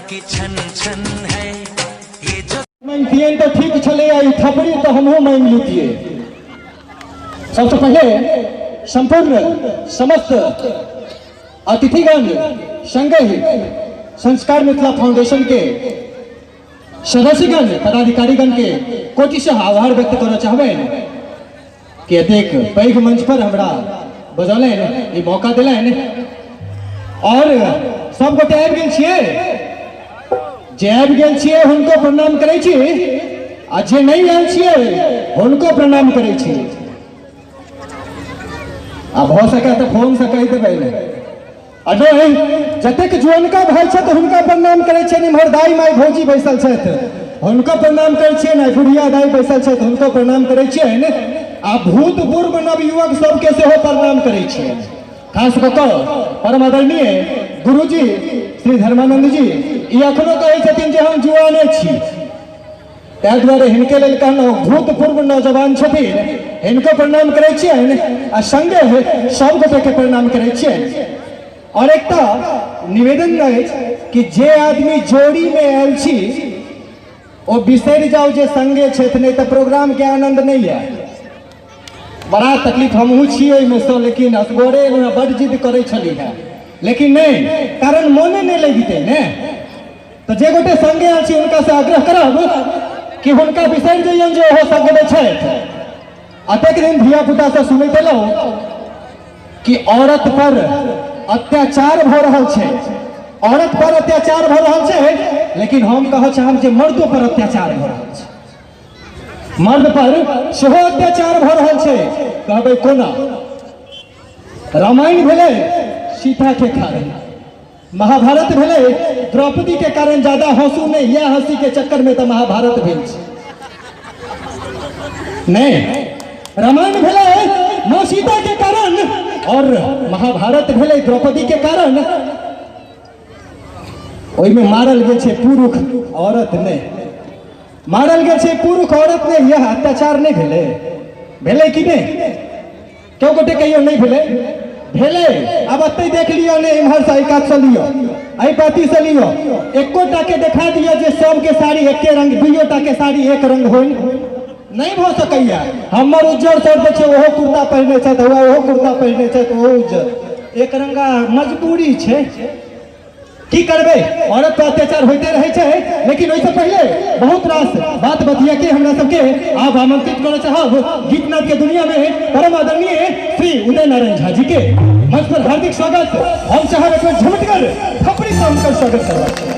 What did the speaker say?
की छन छन है ये जो मांगतियै तऽ ठीक छलै, ई थपड़ी तऽ हमहूँ मांगि लितियै। सबसँ पहिले सम्पूर्ण समस्त अतिथिगण संगहि संस्कार मिथिला फाउंडेशन के सदस्यगण पदाधिकारीगण के कोटिशः आभार व्यक्त करऽ चाहबनि कि एतेक पैघ मंच पर हमरा बजौलनि, ई मौका देलनि। और सब गोटे आबि गेल छियै, जे आबि गेल छियै हुनको प्रणाम करै छी, आ जे नहि आयल छियै हुनको प्रणाम करै छी। आ भऽ सकै तऽ फोन से कहि देबै ने। आ नहि, जतेक जुअनका भाइ छथि हुनका प्रणाम करै छियनि, इम्हर दाइ माइ भौजी बैसल छथि हुनको प्रणाम करै छियनि, बुढ़िया दाइ बैसल छथि हुनको प्रणाम करै छियनि, आ भूतपूर्व नवयुवक सबके सेहो प्रणाम करै छियनि। खास कऽ कऽ परम आदरणीय गुरुजी श्री धर्मानंद जी ई अखनो कहै छथिन जे हम जुआने छी, ताहि दुआरे हिनके लेल कहलहुँ भूतपूर्व नौजवान छथिन, हिनको प्रणाम करै छियनि आ संगे सब गोटेके प्रणाम करै छियनि। और एकटा निवेदन अछि कि जे आदमी जोड़ीमे आयल छी ओ बिसरि जाउ जे संगे छथि, नहि तऽ प्रोग्रामके आनंद नहि आयत। बड़ा तकलीफ हमहूँ छी ओहिमे सँ, लेकिन असगरे एलहुँ हँ, बड्ड जिद करै छली हेँ, लेकिन नहि, कारण मोने नहि लगितै ने। तऽ जे गोटे संगे आयल छी हुनकासँ आग्रह करब कि हुनका बिसरि जइयौन जे ओहो संगमे छथि। अतेक दिन धियापुतासँ सुनैत एलहुँ कि औरत पर अत्याचार भऽ रहल छै, औरत पर अत्याचार भऽ रहल छै, लेकिन हम कहऽ चाहब जे मर्दो पर अत्याचार भऽ रहल छै, मर्द पर सेहो अत्याचार भऽ रहल छै। कहबै कोना? रामायण भेलै सीता के कारण, महाभारत भेलै द्रौपदी के कारण, ज्यादा हंसू नहीं, यह हंसी के चक्कर में तो महाभारत भेल छै। नहीं, रामायण भेलै माँ सीता के कारण और महाभारत भेलै द्रौपदी के कारण। ओहिमे मारल गेल छै पुरुष, औरत नहि। मारल गेल छै पुरुष, औरत नहि। यह अत्याचार नहि भेलै? भेलै कि नहि? क्यों गोटे कहियो नहि भेलै? भेलै। आब एतै देख लियौ ने, इम्हर से एहि कात से लियौ, एहि पाती से लियौ, एकोटा के देखा दियौ जे सबके साड़ी एके रंग, दुइयो टा के साड़ी एक रंग होनि, नहि भऽ सकैया। हमर उज्जर सर देखियौ, ओहो कुर्ता पहिरने छथि, ओहो कुर्ता पहिरने छथि, ओहो उज्जर, एक रंगा मजबूरी छै, की करबै, औरत पर अत्याचार होइते रहै छै। लेकिन ओहिसँ पहिले बहुत रास बात बतिया के हमरा सबके आब आमंत्रित करऽ चाहब गीतनाद के दुनिया में परम आदरणीय श्री उदय नारायण झा जी के मंच पर हार्दिक स्वागत। हम चाहब एक बेर झमटगर थपड़ी से हुनकर स्वागत करबाक।